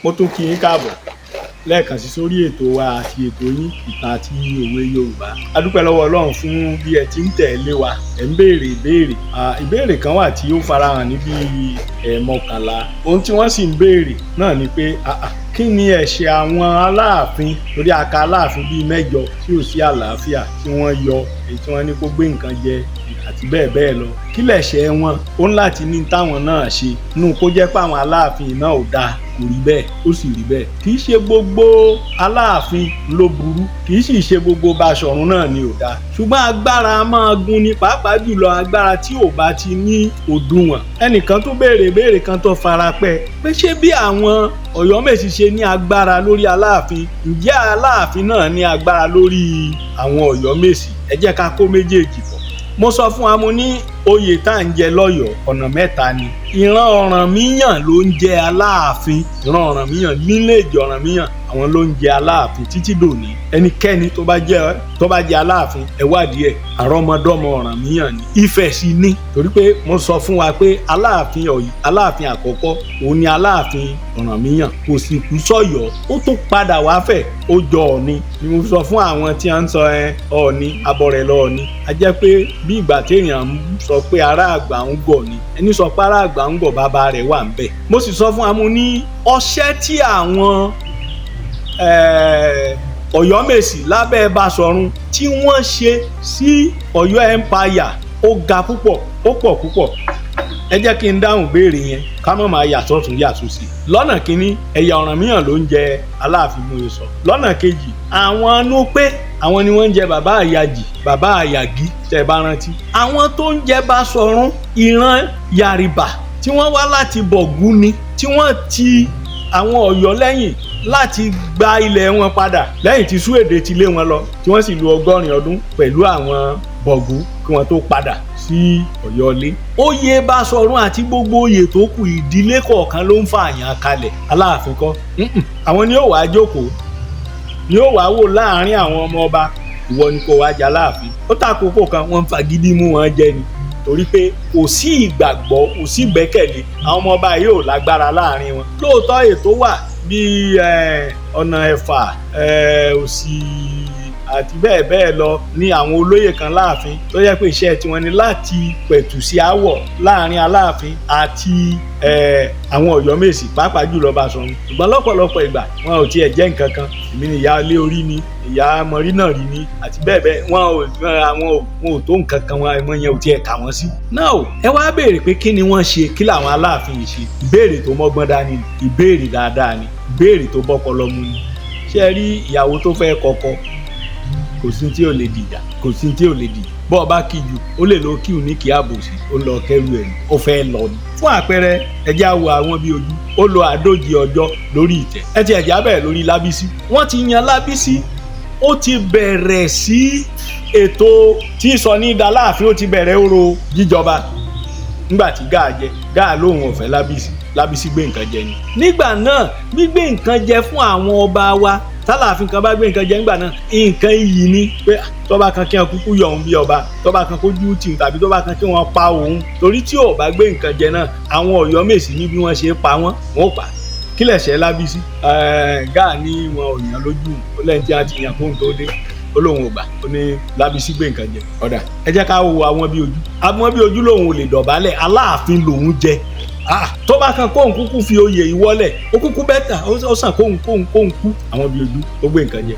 Mo tún kí yín káàbọ̀ lẹ́ẹ̀kan sí sórí ètò wa àti ètò yín, ìtàn àti òwe Yorùbá. A dúpẹ́ lọ́wọ́ Ọlọ́run fún bí ẹ ti ń tẹ̀lé wa. Ẹ̀ ń béèrè ìbéèrè. Ìbéèrè kan wà tí ó farahàn níbi ẹ̀ẹ̀mọkànlá. Ohun tí wọ́n sì ń béèrè náà ni pé, kí ni ẹ̀ṣẹ̀ àwọn Aláàfin? Torí a ka Aláàfin bíi mẹ́jọ tí ò sí àlàáfíà, tí wọ́n yọ èyí tí wọ́n ní kó gbé nǹkan jẹ àti bẹ́ẹ̀ bẹ́ẹ̀ lọ. Kí lẹ̀ṣẹ̀ wọn? Ó ń láti ní táwọn náà ṣe nínú kó jẹ́ pé àwọn Aláàfin náà ò dáa. Kò rí bẹ́ẹ̀, ó sì rí bẹ́ẹ̀. Kì í ṣe gbogbo Aláàfin ló burú, kì í sì ṣe gbogbo Baṣọ̀run náà ni ò dáa, ṣùgbọ́n agbára máa gun ni, pàápàá jùlọ agbára tí ò bá ti ní òdiwọ̀n. Ẹnìkan tó béèrè ìbéèrè kan tó fara pẹ́ pé, ṣé bí àwọn Ọ̀yọ́mèsì ṣe ní agbára lórí Aláàfin, ǹjẹ́ Aláàfin náà ní agbára lórí àwọn Ọ̀yọ́mèsì? Ẹ jẹ́ ká kó méjèèjì pọ̀. Mo sọ fún wa, mo ní oyè tá à ń jẹ lọ́yọ̀ọ́, ọ̀nà mẹ́ta ni. Ìran Ọ̀rànmíyàn ló ń jẹ Aláàfin. Ìran Ọ̀rànmíyàn, níléèjì Ọ̀rànmíyàn, àwọn ló ń jẹ Aláàfin títí dòní. Ẹnikẹ́ni tó bá jẹ Aláàfin, ẹ wádìí ẹ̀, àrọ́mọdọ́mọ Ọ̀rànmíyàn ni. Ifẹ̀ sì ni, torí pé mo sọ fún wa pé Aláàfin Ọ̀yọ́, Aláàfin àkọ́kọ́, òun ni Aláàfin Ọ̀rànmíyàn. Kò sì kú sọ́yọ́, ó tún padà wá fẹ̀, ó jọ Ọ̀ọ̀ni ni. Mo sọ fún àwọn tí wọ́n ń sọ ẹ Ọ̀ọ̀ni abọrẹ̀ lọ Ọ̀ọ̀ni, a jẹ́ pé bí ìgbà téèyàn ń sọ pé ará àgbà ń gọ̀ ni. Ẹni sọ pé ará àgbà ń gọ̀, bàbá rẹ̀ wà ń bẹ̀. Mo sì sọ fún wa, mo ní ọṣẹ́ tí àwọn Ọ̀yọ́mèsì lábẹ́ Baṣọ̀run tí wọ́n ṣe sí Ọ̀yọ́ Empire, ó ga púpọ̀, ó pọ̀ púpọ̀. Ẹ jẹ́ kí n dáhùn béèrè yẹn, ká má máa yà sọ́tún yà sósì. Lọ́nà kínní, ẹ̀yà Ọ̀rànmíyàn ló ń jẹ Aláàfin, mú sọ. Lọ́nà kejì, àwọn Núpé, àwọn ni wọ́n ń jẹ bàbá àyàjì, bàbá àyàgí, tẹ́ ẹ bá rántí. Àwọn tó ń jẹ Baṣọ̀run, ìran Yàrìbà tí wọ́n wá láti Bọ̀gú ni, tí wọ́n ti àwọn Ọ̀yọ́ lẹ́yìn láti gba ilẹ̀ wọn padà lẹ́yìn tí Súèdè ti lé wọn lọ, tí wọ́n sì lu 80 ọdún pẹ̀lú àwọn Bọ̀gú kí wọ́n tó padà sí Ọ̀yọ́ ilé. Oyè Baṣọ̀run àti gbogbo oyè tó kù, ìdílé kọ̀ọ̀kan ló ń fa àyàn kalẹ̀. Aláàfin kọ́. Àwọn ni ó wàá jókòó, ni ó wàá wò láàrin àwọn ọmọ ọba, ìwọ ni kò wá jà láàfin. Ó tàkókò kan, wọ́n ń fagídí mú wọn jẹ ni, torí pé kò sí ìgbàgbọ́, kò sí ìgbẹ́kẹ̀lé. Àwọn ọmọ ọba yóò lágbára láàrin wọn. Lóòótọ́, ètò wà bíi ọ̀nà ẹ̀fà, òsì àti bẹ́ẹ̀ bẹ́ẹ̀ lọ ní àwọn olóyè kan láàfin tó yẹ pé iṣẹ́ tiwọn ni láti pẹ̀tù sí aáwọ̀ láàrin Aláàfin àti àwọn Ọ̀yọ́mèsì, pàápàá jùlọ Baṣọ̀run. Ṣùgbọ́n lọ́pọ̀lọpọ̀ ìgbà, wọn ò tiẹ̀ jẹ́ nǹkan kan. Èmi ni ìyá ilé orí ni, ìyá mọ̀rí náà rí ni àti bẹ́ẹ̀ bẹ́ẹ̀. Wọn ò àwọn wọn ò tó nǹkan kan, wọn àwọn yẹn ò tiẹ̀ kà wọ́n sí. Náà ẹ wá béèrè pé kí ni wọ́n ṣe, kí làwọn Aláàfin yìí ṣe? Ìbéèrè tó mọ́gbọ́n dání ni, ìbéèrè dáadáa ni, ìbéèrè tó bọ́pọlọ mu ni. Ṣé ẹ rí ìyàwó tó fẹ́ kọ́kọ́, kò sí tí ò lè dìjà, kò sí tí ò lè dìjà. Bọ́ ọ bá kí ju, ó lè lọ kíù ní kí àbòsí, ó lọ kẹrù ẹ̀, ó fẹ́ lọ ni. Fún àpẹẹrẹ, ẹjẹ́ á wo àwọn bíi ojú. Ó lo 40 ọjọ́ lórí ìtẹ́. Ẹ ti ẹ̀jẹ̀ abẹ́rẹ́ lórí Lábísí. Wọ́n ti yan Lábísí, ó ti bẹ̀rẹ̀ sí ètò tí sọ ní Ìdáláàfin, ó ti bẹ̀rẹ̀ orò jíjọba nígbà tí Gáà jẹ. Gáà lóun ò fẹ́ Lábísí, Lábísí gbé nǹkan jẹ ni. Nígbà náà, gbígbé nǹkan jẹ fún àwọn ọba wa, tálàfin kan bá gbé nǹkan jẹ nígbà náà, nǹkan iyì ni, pé tọ́ba kan kí wọn kúkú yọ òun bí ọba, tọ́ba kan kójú tì òun, tàbí tọ́ba kan kí wọ́n pa òun, torí tí ò bá gbé nǹkan jẹ náà, àwọn Ọ̀yọ́mèsì ní bí wọ́n ṣe pa wọ́n, wọ́n ó pa. Kí lẹ̀ṣẹ̀ Lábísí? Gáà ní wọn ò yàn lójú, ó lẹ́yìn tí a ti yàn kóhun tó dé, ó lóun ò gbà. Ó ní Lábísí gbé nǹkan jẹ. Ọ̀dà, ẹ jẹ́ ká wo àwọn bí ojú. Àwọn bí ojú lòun ò lè dọ̀bálẹ̀, Aláàfin lòun jẹ. Tó bá kan kóhun kúkú fi oyè ìwọlẹ̀, ó kúkú better, ó sàn kóhun kóhun kóhun kú. Àwọn bí ojú, ó gbé nǹkan jẹ.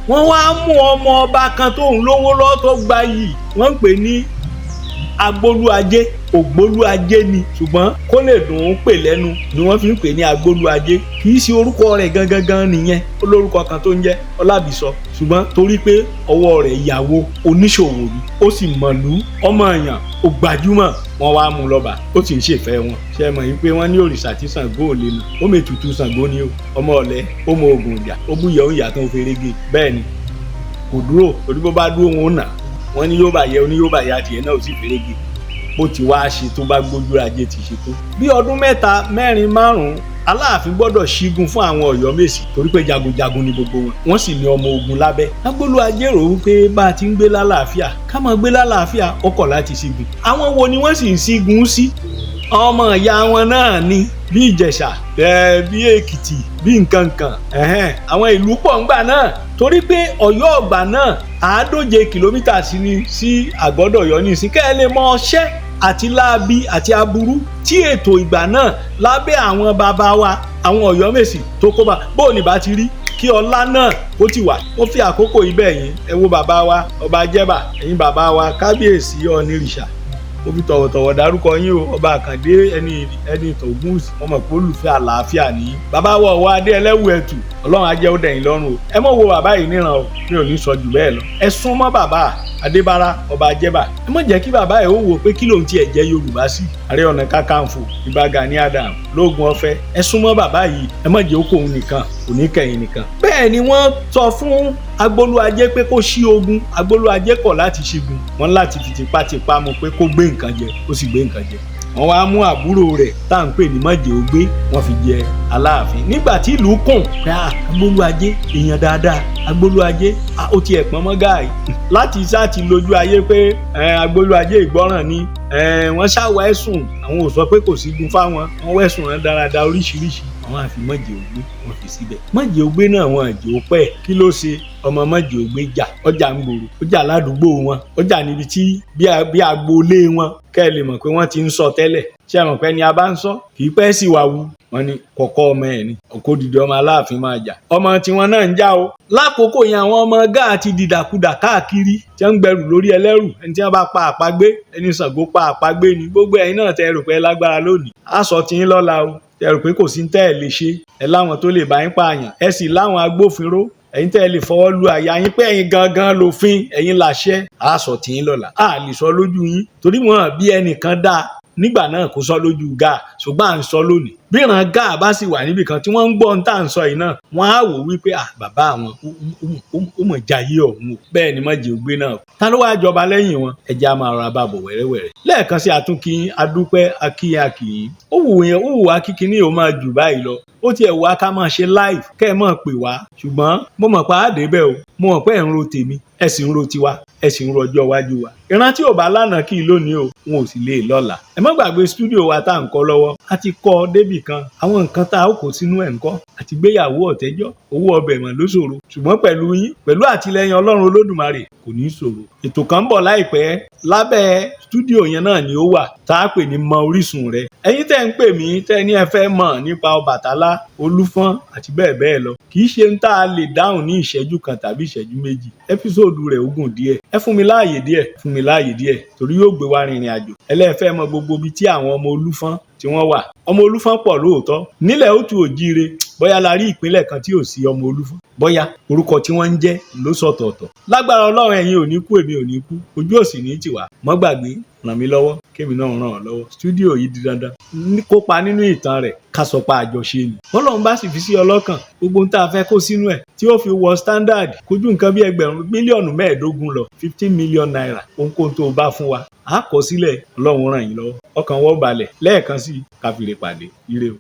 Wọ́n wá mú ọmọ ọba kan tóun lówó lọ́wọ́, tó gbayì, wọ́n ń pè ní Agbólúajé. Ògbólúajé ni, ṣùgbọ́n kó lè dùn ún pè lẹ́nu ni wọ́n fi ń pè ní Agbólúajé. Kì í ṣe orúkọ rẹ̀ gangan gan nìyẹn, ó lórúkọ kan tó ń jẹ́ Ọlábìsọ, ṣùgbọ́n torí pé ọwọ́ rẹ̀ ìyàwó oníṣòwò ni, ó sì mọ̀lú ọmọ èèyàn, ó gbajúmọ̀, wọ́n wá mú lọ́ba, ó sì ń ṣèfẹ́ wọn. Ṣe mọ̀ yìí pé wọ́n ní òrìṣà tí Ṣàngó ò lè nà, ó mètùtù Ṣàngó ni o. Ọmọ ọ̀lẹ, ó mọ oògùn ìjà, ó búyẹ̀ òun ìyá tó ń ferege. Bẹ́ẹ̀ ni kò dúró, torí bó bá dúró, wọn ò nà. Wọ́n ní yóò bá yẹ, oní yóò bá yẹ, adìẹ náà ó sì ferege. Bó ti wá ṣe tó bá gbójú ajé ti ṣe tó. Bí ọdún 3, 4, 5, Aláàfin gbọ́dọ̀ ṣígun fún àwọn Ọ̀yọ́mèsì, torí pé jagunjagun ni gbogbo wọn, wọ́n sì ní ọmọ ogun lábẹ́. Agbólúajé rò wípé bá a ti ń gbé lálàáfíà, ká máa gbé lálàáfíà, ó kọ̀ láti ṣígun. Àwọn wo ni wọ́n sì ń ṣígun sí? Ọmọ ìyá wọn náà ni bí Ìjẹ̀ṣà, bí Èkìtì, bí nǹkan kan, àwọn ìlú pọ̀ ńgbà náà, torí pé Ọ̀yọ́ ọ̀gbà náà 150 kìlómítà sí ni sí Àgọ́dọ̀yọ́ ní ìsìn. Kẹ́ ẹ lè mọ ọṣẹ́ àti láabi àti aburú tí ètò ìgbà náà lábẹ́ àwọn bàbá wa, àwọn Ọ̀yọ́mèsì tó kó bá bó ní bá ti rí kí ọlá náà ó ti wà. Ó fi àkókò ibẹ̀ yín, ẹ wo bàbá wa ọba Jẹ́bà, ẹ̀yin bàbá wa kábíyèsí Ọ̀nìrìṣà, mo fi tọ̀wọ̀tọ̀wọ̀ dárúkọ yín o. Ọba Àkàndé ẹni ẹni tògúnwùsì, wọn mọ̀ pé olùfẹ́ àlàáfíà ní. Bàbá wa ọwọ́ adé ẹlẹ́wù ẹ̀tù, Ọlọ́run á jẹ́ ó dẹ̀yìn lọ́rùn o. Ẹ mọ̀ wo bàbá yìí níran o, mi ò ní sọ jù bẹ́ẹ̀ lọ. Ẹ sún mọ́ bàbá Adébárà ọba Jẹ́bà, ẹ mọ̀ jẹ́ kí bàbá yìí ó wò pé kí lòun tiẹ̀ jẹ́ Yorùbá sí. Ààrẹ Ọ̀nà Kakanfò Ìbà Gani Adams lóògùn ọ̀fẹ́, ẹ súnmọ́ bàbá yìí, ẹ mọ̀ jẹ́ ó kóun nìkan, kò ní kẹ̀yìn nìkan. Bẹ́ẹ̀ ni wọ́n sọ fún Agbolúajé pé kó ṣí ogun, Agbolúajé kọ̀ láti ṣígun, wọ́n láti fi tipátipá mú pé kó gbé nǹkan jẹ, ó sì gbé nǹkan jẹ. Wọ́n wá mú àbúrò rẹ̀ tá à ń pè ní Mọ̀jẹ̀ Ògbé, wọ́n fi jẹ Aláàfin. Nígbà tí ìlú kùn pé Agbolúajé èèyàn dáadáa, Agbolúajé ó ti ẹ̀pọ́n mọ́ gáàyè láti sá ti lójú ayé pé Agbolúajé ìgbọ́ràn ni. Wọ́n ṣàwọ̀ ẹ̀sùn, àwọn ò sọ pé kò sígun fáwọn, wọ́n wẹ̀sùn rán dáradára oríṣiríṣi. Àwọn àfi Mọ̀jẹ̀ Ògbé wọ́n fi síbẹ̀. Mọ̀jẹ̀ Ògbé náà wọn àjẹ́ ó pẹ́. Kí ló ṣe ọmọ Mọ̀jẹ̀ Ògbé? Jà, ọjà ń gbòòrò, ó jà ládùúgbò wọn, ó jà níbi tí bí agboolé wọn. Kẹ́ ẹ lè mọ̀ pé wọ́n ti ń sọ tẹ́lẹ̀. Ṣé ẹ mọ̀ pé ni a bá ń sọ kì í pẹ́ sí wa wu. Wọ́n ní kọ̀kọ́ ọmọ ẹ̀ ni ọkọ̀ òdìdí ọmọ Aláàfin máa jà, ọmọ tiwọn náà ń já o. Lákòókò yẹn, àwọn ọmọ gáà ti dìdàkudà káàkiri tí wọ́n ń gbẹrù lórí ẹlẹ́rù. Ẹni tí wọ́n bá pa àpagbé, ẹni Ṣàngó pa àpagbé ni. Gbogbo ẹ̀yin náà tẹ́ rò pé lágbára lónìí, á sọ tiyín lọ́la o. Tẹ́ rò pé kò sí tẹ́ ẹ lè ṣe, ẹ láwọn tó lè bá yín pààyàn, ẹ sì láwọn agbófinró. Ẹ̀yin tẹ́ ẹ lè fọwọ́ lu àyà yín pé ẹ̀yin gangan lòfin, ẹ̀yin làṣẹ, á sọ tiyín lọ́la. Á lè sọ lójú yín torí wọn bí ẹnìkan dáa nígbà náà kò sọ lójú gáà, ṣùgbọ́n à ń sọ lónìí. Bí ìran gáà bá sì wà níbì kan tí wọ́n ń gbọ́ ohun tá à ń sọ yìí náà, wọ́n á wò wípé à bàbá àwọn ó mọ̀ jayé ọ̀hún o. Bẹ́ẹ̀ ni Mọ̀jẹ̀ Ògbé náà. Ta ló wáá jọba lẹ́yìn wọn? Ẹja máa rọra bá bọ̀ wẹ́rẹ́wẹ́rẹ́. Lẹ́ẹ̀kan sí, àtúnkìyín, adúpẹ́, akíyín, akíyín. Ó wù yẹn, ó wù wá kíkiní ò máa jù báyìí lọ. Ó tiẹ̀ wá ká máa ṣe live, kẹ́ ẹ máa pè wá, ṣùgbọ́n mo mọ̀ pé àdé bẹ́ẹ̀ o. Mo mọ̀ pé ẹ̀ ń ro tèmi, ẹ sì ń ro tiwa, ẹ sì ń ro ọjọ́ iwájú wa. Ìran tí ò bá lánàá kì í lónìí o, wọn ò sì lè lọ́la. Ẹ má gbàgbé stúdíò wa tá à ń kọ́ lọ́wọ́. A ti kọ́ ọ débì kan, àwọn nǹkan tá a ó kó sínú ẹ̀ ń kọ́ àti gbéyàwó ọ̀tẹ́jọ́, owó ọbẹ̀ mọ̀ ló ṣòro, ṣùgbọ́n pẹ̀lú yín, pẹ̀lú àtìlẹyìn Ọlọ́run Olódùmarè, kò ní í ṣòro. Ètò kan ń bọ̀ láìpẹ́ lábẹ́ stúdíò yẹn náà ni ó wà tá a pè ní Mọ Orísun Rẹ. Ẹ̀yin tẹ́ ń pè mí, tẹ́ ní ẹ fẹ́ mọ̀ nípa Ọbàtálá, Olúfọ́n àti bẹ́ẹ̀ bẹ́ẹ̀ lọ, kì í ṣe ń tá a lè dáhùn ní ìṣẹ́jú kan tàbí ìṣẹ́jú méjì. Episode rẹ̀ ó gùn díẹ̀. Ẹ fún mi láàyè díẹ̀, fún mi láàyè díẹ̀, torí yóò gbé wa rìnrìn àjò. Ẹlẹ́fẹ́ mọ gbogbo ibi tí àwọn ọmọ Olúfọ́n tí wọ́n wà. Ọmọ Olúfọ́n pọ̀ lóòótọ́ nílẹ̀ òtù òjíire. Bóyá la rí ìpínlẹ̀ kan tí ò sí ọmọ Olúfọ́n, bóyá orúkọ tí wọ́n ń jẹ́ ló sọ̀tọ̀ọ̀tọ̀. Lágbára Ọlọ́run, ẹ̀yin ò ní kú, èmi ò ní kú, ojú ò sì ní tiwa. Mọ́ gbàgbé, ràn mí lọ́wọ́ kémi náà ràn ọ́ lọ́wọ́. Stúdíò yìí di dandan kópa nínú ìtàn rẹ̀, ká sọ pa àjọṣe ni. Bọ́lọ́run bá sì fi sí ọlọ́kàn, gbogbo ohun tá a fẹ́ kó sínú ẹ̀ tí ó fi wọ standard kójú nǹkan bí ẹgbẹ̀rún mílíọ̀nù 15 lọ, ₦15 million. Ohunkóhun tó o bá fún wa, á kọ sílẹ̀. Ọlọ́run ràn yín lọ́wọ́, ọkàn wọ́n balẹ̀. Lẹ́ẹ̀kan sí, káfíńrè pàdé, ire o.